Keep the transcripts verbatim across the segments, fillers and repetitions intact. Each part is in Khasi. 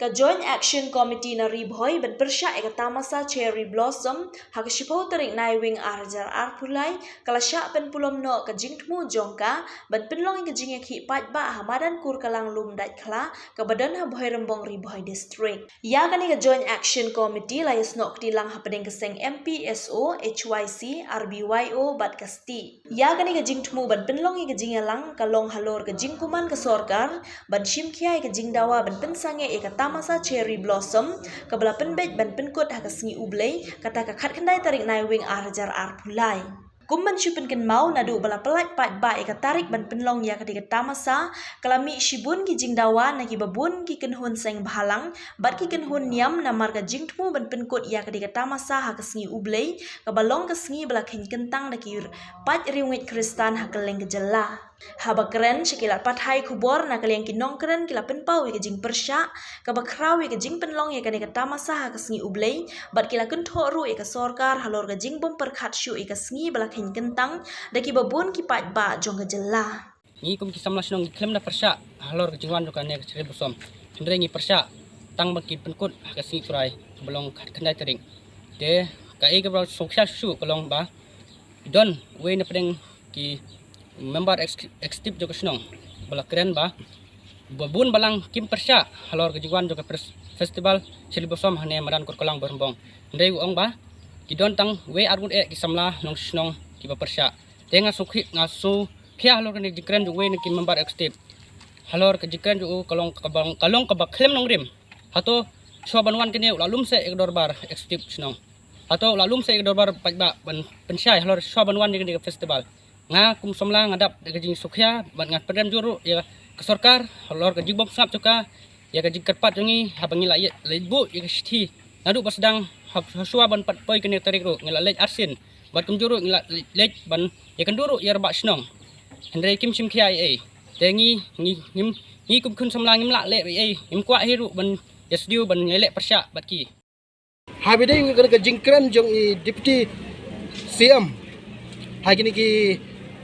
Ka Joint Action Committee na Ri Bhoi ban pyrshah ïa ka tamasa Cherry Blossom ha ka shiphew tarik Naiwieng ar hajar arphew lai ka la shah pynpulom noh ka jingthmu jong ka ban pynlong ïa ka jingïakhih paidbah ha madan Kurkalang Lumdaitkhla kaba don ha Bhoirymbong, Ri Bhoi District. Ïa kane ka Joint Action Committee la ïasnoh kti lang hapdeng ka seng M P S O, H Y C, R B Y O bad ka STI. Ïa kane ka jingthmu ban pynlong ïa ka jingïalang ka long halor ka jingkuman ka sorkar ban shim khia ïa ka jingdawa ban pynsangeh ïa ka tamasa Cherry Blossom kaba la pynbeit ban pynkut ha ka sngi U Blei, kata ka khatkhyndai tarik Naiwieng ar hajar arphew lai. Kum ban shu pynkynmaw, naduh ba la pyllait paidbah ïa ka tarik ban pynlong ïa kata ka tamasa, ka la mih shibun ki jingdawa na kiba bun ki kynhun seng bhalang bad ki kynhun niam namar ka jingthmu ban pynkut ïa kata ka tamasa ha ka sngi U Blei, kaba long ka sngi ba la kheiñ kyntang da ki paid riewngeit Khristan ha kylleng ka jylla. Haba kren sha ki lad pathai khubor, na ka liang ki nongkren ki la pynpaw ïa ka jingpyrshah kaba khraw ïa ka jingpynlong ïa kane ka tamasa ha ka sngi U Blei, bad ki la kynthoh ruh ïa ka sorkar halor ka jingbym pyrkhat shuh ïa ka sngi ba la kheiñ kyntang da kiba bun ki paidbah jong ka jylla. Ngi kum ki samla shnong ngi khlem da pyrshah halor ka jingwan jong kane ka Cherry Blossom. Hynrei ngi pyrshah tang ba kin pynkut ha ka sngi Trai kaba long khatkhyndai tarik. Te kaei kaba sngewkhia shuh ka long ba don wei na pdeng ki member ex-, executive jong ka shnong ba la kren ba, ba bun balang kim pyrshah halor ka jingwan jong ka pres-, festival Cherry Blossom hane madan Kurkalang Bhoirymbong. Hynrei u ong ba ki don tang wei arngut eh ki samla nongshnong kiba pyrshah. Te nga sngewkhia, nga sngewkhia halor kane ka jingkren jong wei na ki member executive. Halor ka jingkren jong u ka long kaba, ka long kaba khlem nongrim. Hato shuwa ban wan kane u la lum seh ïa ka dorbar executive shnong. Hato u la lum seh ïa ka dorbar paidbah ban pynshai halor shuwa ban wan ïa kane ka festival. Nga kum samla nga dap da ka jingsngewkhia bad nga pynrem jur ruh ïa ka sorkar halor ka jingbym sngap jong ka ïa ka jingkyrpad jong ngi haba ngi la ïa, la buh ïa ka shithi. Naduh ba sdang ha, ha shuwa ban pat poi kane ka tarik ruh ngi la leit arsien bad kumjuh ruh ngi la leit ban ïakynduh ruh ïa rangbah shnong. Hynrei kim shim khia ei ei. Te ngi, ngi, ngim, ngi kum khun samla ngim lah leh ei ei. Ngim kwah hi ruh ban ïa sdiew ban ïaleh pyrshah bad ki. Haba ïadei bad ka jingkren jong i Deputy C M ha kine ki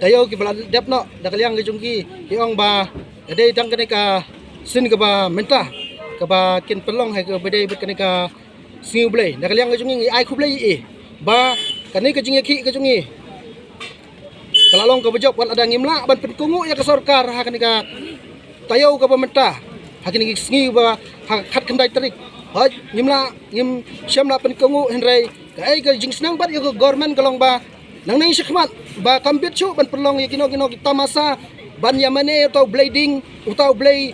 taïew kiba la dep noh, da ka liang ka jong ki ki ong ba ka dei tang kane ka sien kaba mynta kaba kin pynlong ha kaba ïadei bad kane ka sngi U Blei. Da ka liang ka jong ngi ngi ai khublei ïa i ba kane ka jingïakhih ka jong ngi ka la long kaba jop, wat lada ngim lah ban pynkohnguh ïa ka sorkar ha kane ka taïew kaba mynta, ha kane ka sngi ba ha khatkhyndai tarik. Hooid, ngim lah, ngim shym lah pynkohnguh, hynrei kaei ka jingsneng bad ïa ka government ka long ba nangne shakhmat ba kam bit shuh ban pynlong ïa kino kino ki tamasa ban ïa mane ïa uta u blei ding, uta u blei,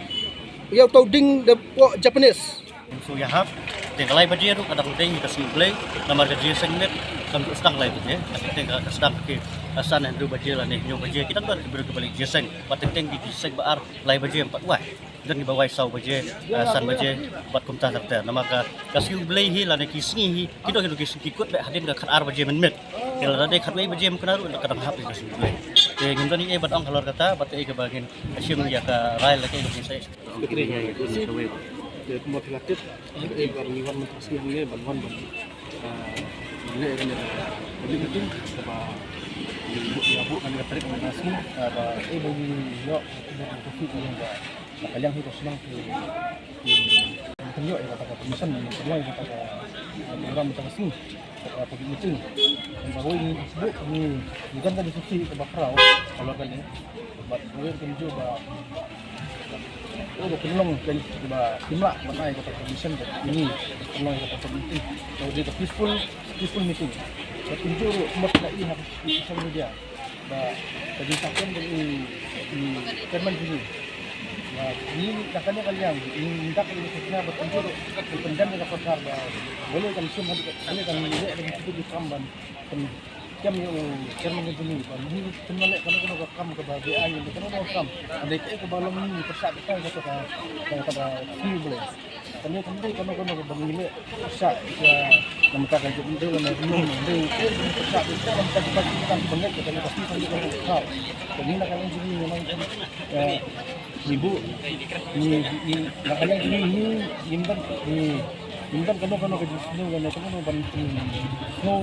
ïa uta u dieng da poh Japanese. Ym shu ïahap. Te ka lai baje ruh ka dang dei ka sngi U Blei, namar ka jingïaseng miet kam ju sdang lai baje. Te ka, ka sdang ki, ka san hynriew baje lane hynñiew baje, ki dang don ki briew kiba leit jingïaseng. Bad teng teng ki, ki seng ba ar lai baje ym pat wai. Don kiba wai saw baje, eh, san baje, bad kumta ter ter. Namar ka, ka sngi U Blei hi lane ki sngi hi, ki don, ki don ki sngi ki kut beit hadien ka khatar baje mynmiet. Te lada dei khatwei baje mynta ruh ka dang hap ïa ka sngi U Blei. Te ngim don ei ei ban ong halor kata, bad ei kaba ngin shim ïa ka rai la ka ei kaba ngin sa Te kumba phi la tip, eh, ba ngi wan mynta ka sngi hangne ban wan ban, ah, leh kane ka public meeting kaba ngi buh, ngi buh kane ka tarik mynta ka sngi, ah, ba, eh, ba ngi ïoh ka khubor ka khubor ka liang ba na ka liang hi ka shnong ki, ki pynïoh ïa kata ka permission, pynlong ïa kata ka program mynta ka sngi. Ka public meeting. Ba wei ngi sbuk ngi, ngi don ka jingsusi kaba khraw halor kane. Bad wei kumjuh ba, oh, ba pynlong ka, ba kim lah ban ai kata permission ba ngi pynlong kata public meeting. Ka dei ka peaceful, peaceful meeting. Bad kumjuh ruh kumba phi la i ha social media ba ka jingsakem jong i, i chairman jong ngi. Ba ngi na kane ka liang ngi dak ngi sukna ba kumjuh ruh ngi pyndem ïa ka sorkar ba balei kan shim, balei kan leh ka jingsusi kam ban pynkem ïa u chairman jong ngi ba ngi kynmaw leh kano kano ka kam kaba beaiñ, kano kano ka kam. Hynrei kaei kaba long ngi pyrshah beit ïa kata ka, ka, ka sngi U Blei. Kane kam dei kano kano kaba ngi leh pyrshah ïa na bynta ka jaitbynriew lane ngi leh pyrshah beit na bynta ka jaitbynriew, ka kam ban leh kata ka sngi, kano kano ka kam. Kane na ka liang jong ngi memang, eh, ngi buh, ngi, ngi, na ka liang jong ngi ngi, ngim don, ngi, ngim don kano kano ka jingsngew lane kano kano ban, hmm, sngew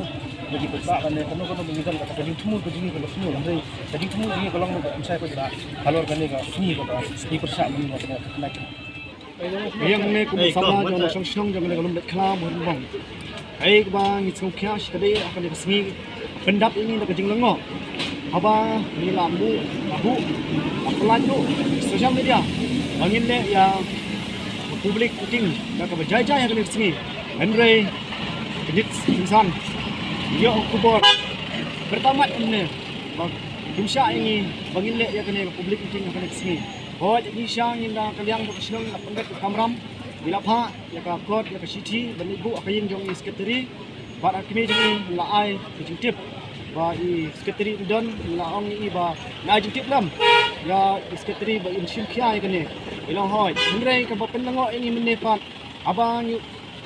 ba ki paidbah lane kano kano ba ngi don kata ka jingthmu ka jong ngi kaba sngew. Hynrei ka jingthmu jong ngi ka long ba pynshai paidbah halor kane ka sngi kaba ngi pyrshah mynta kane ka Ïa ngi kum samla jong ka shnong shnong jong ka Lumleit Khla Mawrymbong. Kaei kaba ngi sngewkhia shikatdei ha kane ka sngi, pyndap ïa ngi da ka jinglyngngoh haba ngi la buh, la buh, la pynlait ruh social media ba ngin leh ïa ka public meeting da kaba jai jai ha kane ka sngi. Hynrei ka jingkynsan, ïoh ka khubor pyrta mat mynne ba ym shah ïa ngi ba ngin leh ïa kane ka public meeting ha kane ka sngi. Hooid, ngi sha ngin da ka liang jong ka shnong la pynbeit ka kamram, ngi la phah ïa ka kot, ïa ka shithi ban leit buh ha ka ïing jong i secretary. Bad ha kmie jong i ngi la ai ka jingtip ba i secretary um don, ngi la ong ïa i ba ngi ai jingtip lem ïa i secretary ba in shim khia ïa kane. I la ong hooid. Hynrei kaba pynlyngngoh ïa ngi mynne pat, haba ngi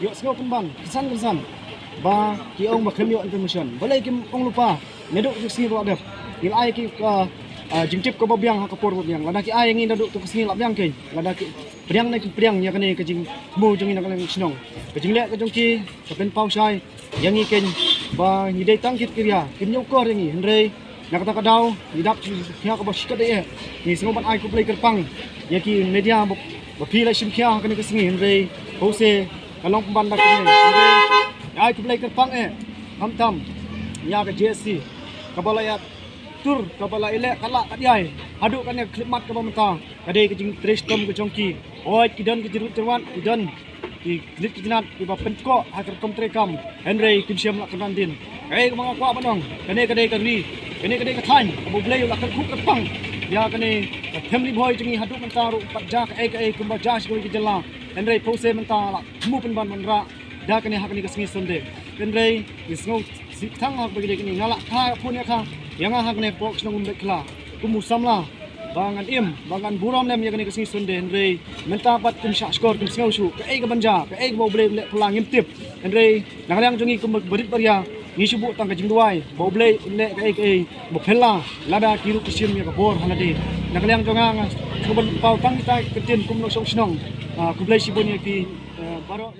ïohsngew pynban kynsan kynsan ba ki ong ba khlem ïoh information. Balei kim ong lypa? Naduh ka sngi ba la dep ngi la ai ki ka, ah, jingtip kaba biang ha ka por ba biang. Lada ki ai ïa ngi naduh ka sngi la biang, keiñ lada ki pdiang ne kim pdiang ïa kane ka jingthmu jong ngi na ka liang shnong. Ka jingleh ka jong ki ka pynpaw shai ïa ngi, keiñ ba ngi dei tang kit kiria, kim ñiewkor ïa ngi. Hynrei na kata ka daw ngi dap shu khia kaba shikatdei eh. Ngi sngew ban ai khublei kyrpang ïa ki media ba, ba phi la shim khia ha kane ka sngi, hynrei pause ka long pynban da kane. Hynrei ai khublei kyrpang eh, khamtam ïa ka J S C kaba la ïa tur, kaba la ïaleh ka lah ka jai haduh kane ka khyllipmat kaba mynta. Ka dei ka jingtrei shitom ka jong ki. Hooid, ki don ki jingruh jingwad, ki don ki jingit ki jingat kiba pynkoh ha ka rukom treikam, hynrei kim shym la kynran dien. Kaei kaba nga kwah ban ong, kane ka dei ka ri, kane ka dei ka thaiñ kaba U Blei u la kyrkhu kyrpang ïa kane ka them Ri Bhoi jong ngi. Haduh mynta ruh pat jia kaei kaei kumba jia sha kawei ka jylla, hynrei pause mynta la thmu pynban ban rah da kane ha kane ka sngi Sunday. Hynrei ngi sngew sih tang ha kaba ïadei kane, nga la kha phone ïa ka, ïa nga ha kane ka pok shnong Lumleit Khla kum u samla ba ngan im, ba ngan burom lem ïa kane ka sngi Sunday. Hynrei mynta pat kim shah shkor, kim sngew shuh kaei ka ban jia, kaei kaba U Blei u leh phylla ngim tip. Hynrei na ka liang jong ngi kum barit baria ngi shu buh tang ka jingduwai ba U Blei u leh kaei kaei ba phylla, lada ki ruh ki shim ïa ka bor ha lade. Na ka liang jong nga nga sngewbha ban paw tang kita ki ktien kum nongshong shnong. Ah, khublei shibun ïa ki, eh, baroh.